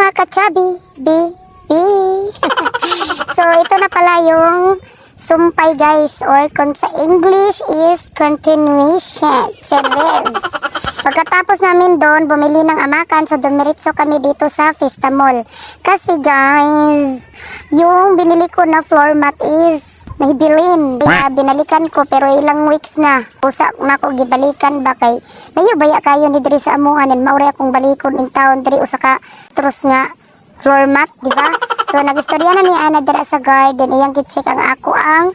Mga ka-chubby, B, B. So, ito na pala yung sumpay, guys, or kung sa English is continuation. Chavez. Pagkatapos namin doon, bumili ng amakan, so dumiretso kami dito sa Fiesta Mall. Kasi guys, yung binili ko na floor mat is nahibilin. Kaya binalikan ko pero ilang weeks na. Usa na ko gibalikan ba kay layo baya kayo ni diri sa amuan and mauri akong balikon in town diri usa ka truss nga floor mat, di ba? So nagistorya na ni Ana dira sa garden, iyang gi-check ang ako ang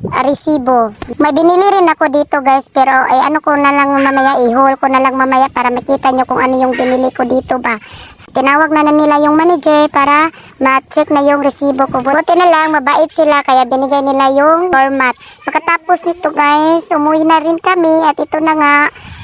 resibo. May binili rin ako dito, guys, pero ay ano ko na lang mamaya, i-haul ko na lang mamaya para makita nyo kung ano yung binili ko dito ba. So, tinawag na nila yung manager para ma-check na yung resibo ko. Buti na lang, mabait sila kaya binigay nila yung floor mat. Pagkatapos nito, guys, umuwi na rin kami at ito na nga,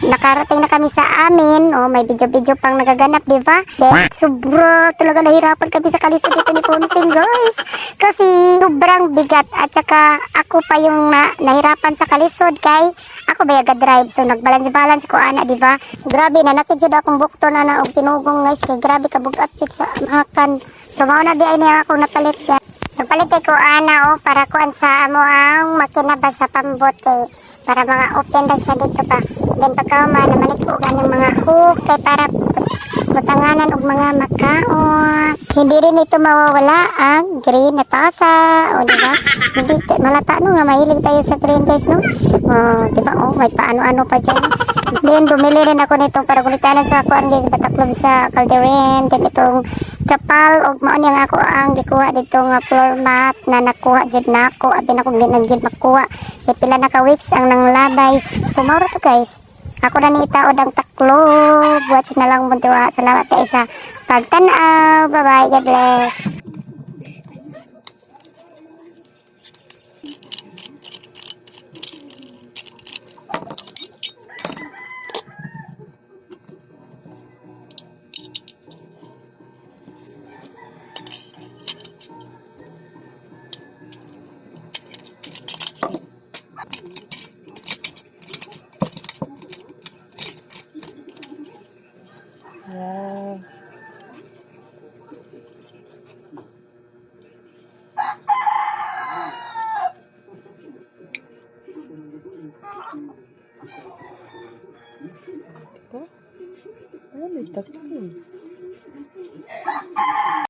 nakarating na kami sa amin. Oh, may video-video pang nagaganap, di ba? Then, sobra talaga nahirapan kami sa kalisod dito ni Ponsing, guys. Kasi sobrang bigat at saka ako pa yung nahirapan sa kalisod kay ako ba drive, so nagbalance-balance ko ana, di ba? Grabe na nakit jud akong bukto na na og tinugong, guys, kay grabe ka bugat jud sa makan. So mao na di ay niya ako napalit ya. Nagpalit kay ko ana, oh, para kuan sa amo ang makina ba sa pambot kay para mga open na siya dito ba. Then pagkahuman namalit ko og anang mga hook kay para butanganan og mga makaon. Hindi rin ito mawawala ang green na tasa. O, di ba? Hindi, malata no nga mahilig tayo sa green, guys, no? O, di ba? Oh, may paano-ano pa dyan. Then, bumili rin ako nitong para gulitanan sa kuan, guys, bataklob sa calderin. Then, itong chapal, og mao niya nga ako ang gikuha dito nga floor mat na nakuha jud nako. Abi na kong ginang makuha. Kay pila na ka weeks ang nanglabay. So, mao ra to, guys. Ako na ni itaod ang taklob. Watch na lang mo dira. Salamat kay sa pagtanaw. Bye-bye. God bless. Wow. Ko? Ano may takil?